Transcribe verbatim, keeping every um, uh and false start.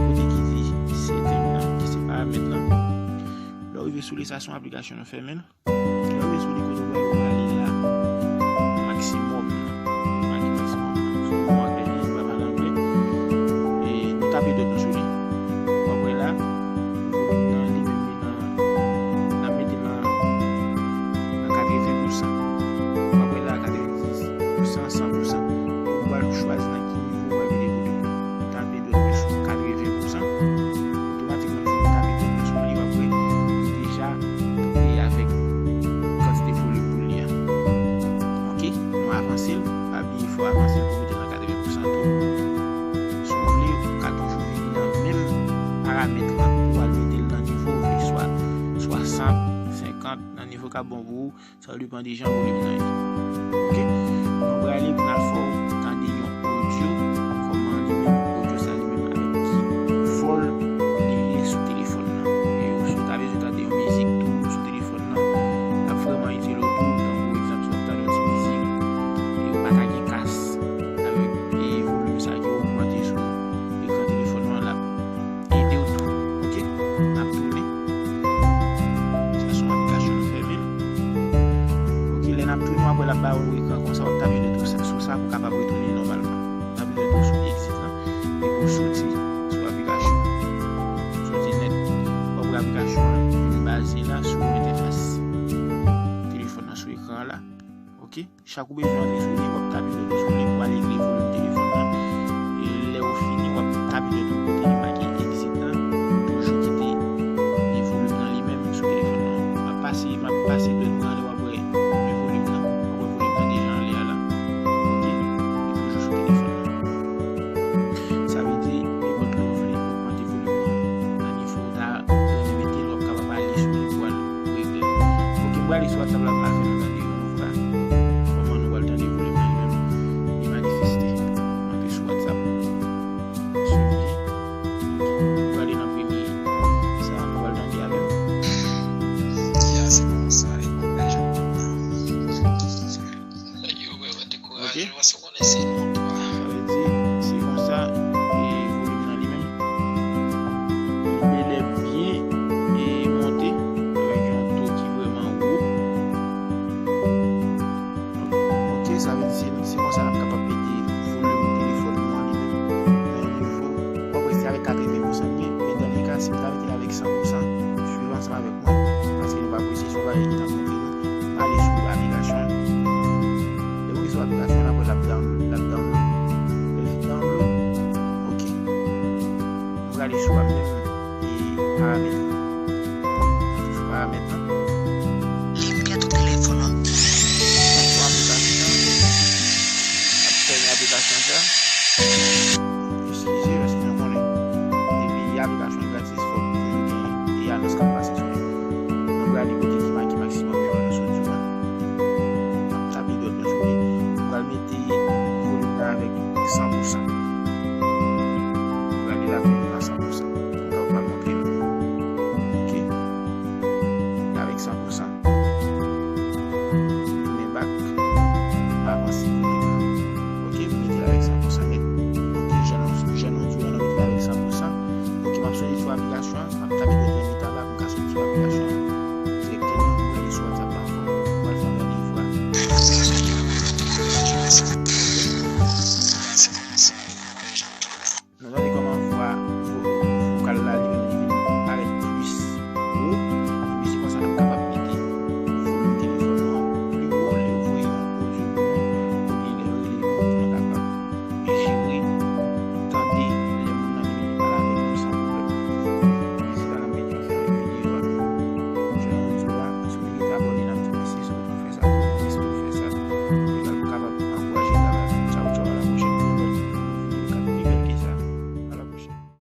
kote ki di setting nan, ki se paramèt lan. Lè w rive sou li, sa se yon aplikasyon nou fèmen l. Lè w rive sou li, kote w pral, ou pral li la, maksimòm nan. Maki maksimòm nan. Sou mo anglè, li, m pa pale anglè. E nou tape dwèt nou sou li. W ap wè la, volim nan, li menm, li nan, n ap mete l nan, nan katreven pousan. W ap wè la, katreven pousan, san pousan. Ou pral chwazi nan ki nivo w pral mete volim nan. Tape dwèt mwen sou katreven pousan. Otomatikman, si w tape dwèt mwen sou li, w ap wè li deja li avèk kantite volim pou li a. Ok, nou avanse l. Pa bliye, fò w avanse l pou mete l nan katreven pousan tou. Si w vle, ou ka toujou vini nan menm paramèt lan pou w al mete l nan nivo w vle, swa swasant, senkant, nan nivo k ap bon pou ou. Sa depann de jan volim nan ye. Ok? Nou prale pou n al fè w tande yon odyo, kòman li menm, odyo sa li menm avèk ki vòl li ye sou telefòn nan. E ou si w ta bezwen tande yon mizik tou sou telefòn nan, l ap vrèman itil ou tou, tankou egzanp, si w ap tande yon ti mizik, e ou pa ta gen kas, avèk, e volim sa ki ogmante sou ekran telefòn nan, l ap ede w tou. Ok? N ap tounen. Sa se yon aplikasyon nou fèmen l. Ok, lè n ap tounen, w ap wè l ap ba ou ekran konsa, w ap tape dwèt ou sou sa pou w kapab retounen nòmalman. Tape dwèt ou sou exit lan. Epi w soti sou aplikasyon. Soti nèt. W ap wè aplikasyon an vin baze la sou entèfas telefòn nan sou ekran an la. Ok? Chak ou bezwen antre sou li, w ap tape dwèt ou sou li pou al regle volim telefòn nan. E lè ou fini, w ap tape dwèt ou kote ki make exit lan, toujou kite li volim nan li menm sou telefòn nan. M ap pase, m ap pase dwèt mwen anlè, w ap wè volim nan. W ap wè volim nan deja anlè a la. Ok? Li toujou sou telefòn nan. Sa vle di, nenpòt lè w vle ogmante volim nan, nan nivo w ta renmen mete l, w ap kapab ale sou li pou al regle l. Ok, m prale sou WhatsApp la pou m al fè nou tande yon lou vwa. Kòman nou pral tande volim nan li menm li manifeste. Antre sou WhatsApp. Swiv li. Ok, m prale nan premye sa nou pral tande avè m. Ya, se konsa, e bon, bèl jan. Ok. Sa vle di, se konsa, e volim nan li menm, li bèlè byen, e monte avèk yon to ki vrèman wo. Ok, sa vle di, se, se konsa n ap kapab mete volim telefòn nou an li menm nan yon nivo. W ap wè se avèk katreven pousan l ye, men dan le ka, si m ta mete l avèk san pousan, swiv ansanm avèk mwen, paske nou pral wè se yon bagay ki t ap montre nou. M ale sou aplikasyon an. Depi w sou aplikasyon an, apre l ap down-, l ap download. Lè l fin download, ok. Nou prale sou ap menm e paramèt lan. Antre sou paramèt lan. Limyè tou telefòn nan. Sou aplikasyon an. Ap fèmen aplikasyon sa. Eskize, paske nou konnen depi aplikasyon gratis, fòk toujou gen e anons k ap pase sou li. Nou prale kote ki make maksimòm jou a nan soti a. M ap tape dwèt mwen sou li. M pral mete volim nan avèk san pousan. M prale la volim nan san pousan. Pou m kapab montre nou. Ok. Avèk san pousan. Tounen bak. Avanse volim nan. Ok, m mete l avèk san pousan nèt. Ok, jan nou, jan nou di w la, nou mete l avèk san pousan. Ok, m ap soti sou aplikasyon an. M ap tape dwèt mwen pi ta la pou m ka soti sou aplikasyon an.